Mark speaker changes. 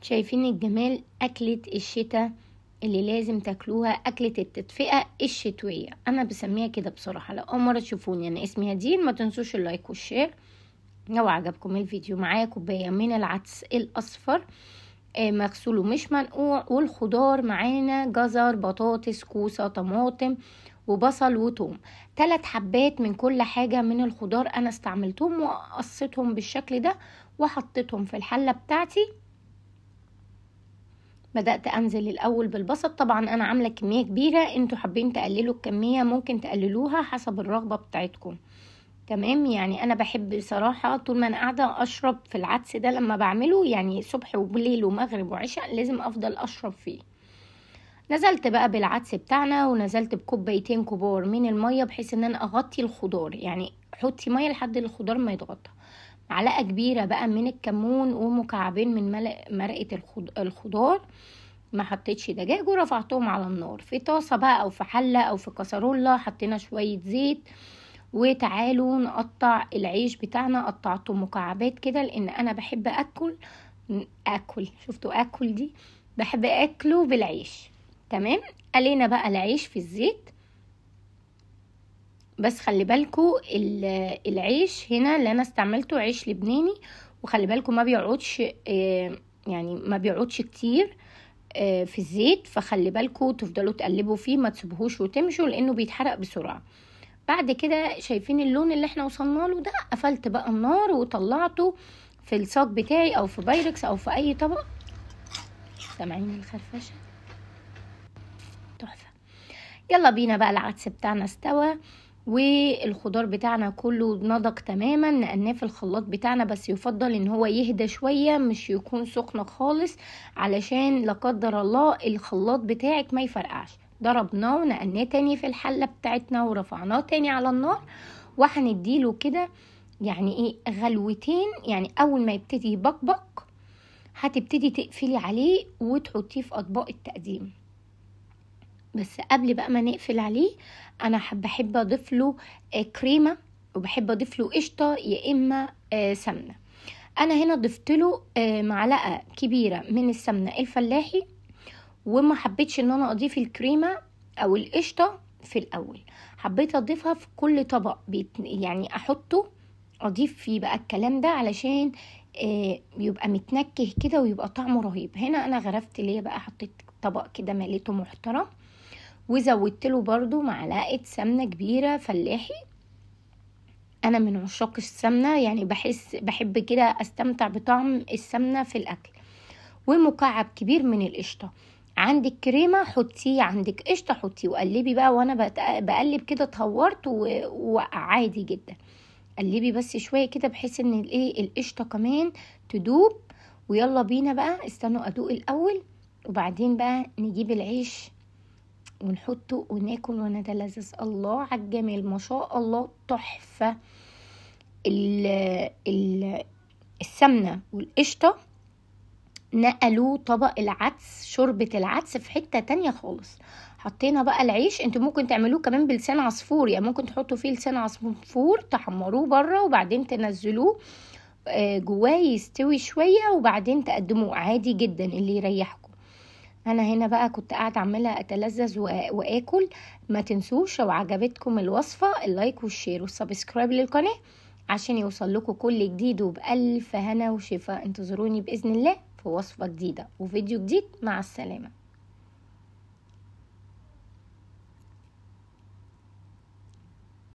Speaker 1: شايفين الجمال؟ اكلة الشتاء اللي لازم تاكلوها، اكلة التدفئة الشتوية، انا بسميها كده بصراحة. لو اول مرة تشوفوني، انا اسمي هدين، ما تنسوش ال like وال share لو عجبكم الفيديو. معايا كوباية من العدس الاصفر مغسول ومش منقوع، والخضار معانا جزر، بطاطس، كوسة، طماطم، وبصل وتوم. 3 حبات من كل حاجة من الخضار انا استعملتهم وقصيتهم بالشكل ده وحطيتهم في الحلة بتاعتي. بدأت انزل الاول بالبصل، طبعا انا عاملة كمية كبيرة، انتوا حابين تقللوا الكمية ممكن تقللوها حسب الرغبة بتاعتكم، تمام. يعني انا بحب بصراحة طول ما انا قاعدة اشرب في العدس ده لما بعمله، يعني صبح وبليل ومغرب وعشاء لازم افضل اشرب فيه. نزلت بقى بالعدس بتاعنا، ونزلت بكوبايتين كبار من المية بحيث ان انا اغطي الخضار، يعني حطي مية لحد الخضار ما يتغطى. معلقة كبيرة بقى من الكمون ومكعبين من مرقة الخضار، ما حطيتش دجاج، ورفعتهم على النار في طاسة بقى او في حلة او في كسرولة. حطينا شوية زيت، وتعالوا نقطع العيش بتاعنا. قطعته مكعبات كده لان انا بحب اكل شفتوا اكل دي، بحب اكله بالعيش، تمام. قلينا بقى العيش في الزيت، بس خلي بالكو العيش هنا اللي انا استعملته عيش لبناني، وخلي بالكو ما بيقعدش، يعني ما بيقعدش كتير في الزيت، فخلي بالكو تفضلوا تقلبوا فيه، ما تسيبوهوش وتمشوا لانه بيتحرق بسرعة. بعد كده شايفين اللون اللي احنا وصلنا له ده، قفلت بقى النار وطلعته في الصاج بتاعي او في بايركس او في اي طبق. سامعين الخرفشه؟ تحفة. يلا بينا بقى، العدس بتاعنا استوى والخضار بتاعنا كله نضج تماما. نقلناه في الخلاط بتاعنا، بس يفضل ان هو يهدى شوية، مش يكون سخن خالص، علشان لا قدر الله الخلاط بتاعك ما يفرقعش. ضربناه ونقلناه تاني في الحلة بتاعتنا ورفعناه تاني على النار، وهنديله كده يعني ايه غلوتين. يعني اول ما يبتدي يبقبق هتبتدي تقفلي عليه وتحطيه في اطباق التقديم. بس قبل بقى ما نقفل عليه، انا بحب اضيف له كريمة، وبحب اضيف له قشطه يا اما سمنه. انا هنا ضفت له معلقه كبيرة من السمنة الفلاحي، وما حبيتش ان انا اضيف الكريمة او القشطه في الاول، حبيت اضيفها في كل طبق يعني احطه اضيف فيه بقى الكلام ده علشان يبقى متنكه كده ويبقى طعمه رهيب. هنا انا غرفت ليه بقى، حطيت طبق كده مليته محترم، وزودت له برده معلقه سمنه كبيرة فلاحي. انا من عشاق السمنة، يعني بحب كده استمتع بطعم السمنة في الاكل. ومكعب كبير من القشطه، عندك كريمة حطيه، عندك قشطه حطيه، وقلبي بقى. وانا بقلب كده اتهورت وعادي جدا، قلبي بس شوية كده بحيث ان الايه القشطه كمان تدوب. ويلا بينا بقى، استنوا ادوق الاول وبعدين بقى نجيب العيش ونحطه وناكل ونتلذذ. الله على الجمال، ما شاء الله تحفة. السمنة والقشطه نقلوا طبق العدس، شوربة العدس في حتة تانية خالص. حطينا بقى العيش، انتوا ممكن تعملوه كمان بلسان عصفور، يعني ممكن تحطوا فيه لسان عصفور تحمروه بره وبعدين تنزلوه جواه يستوي شوية وبعدين تقدموه عادي جدا، اللي يريحكم. انا هنا بقى كنت قاعدة عماله اتلذذ واكل. ما تنسوش لو عجبتكم الوصفة ال like وال share وال subscribe للقناة عشان يوصل لكم كل جديد، وبألف هنا وشفا. انتظروني باذن الله في وصفه جديدة وفيديو جديد. مع السلامة.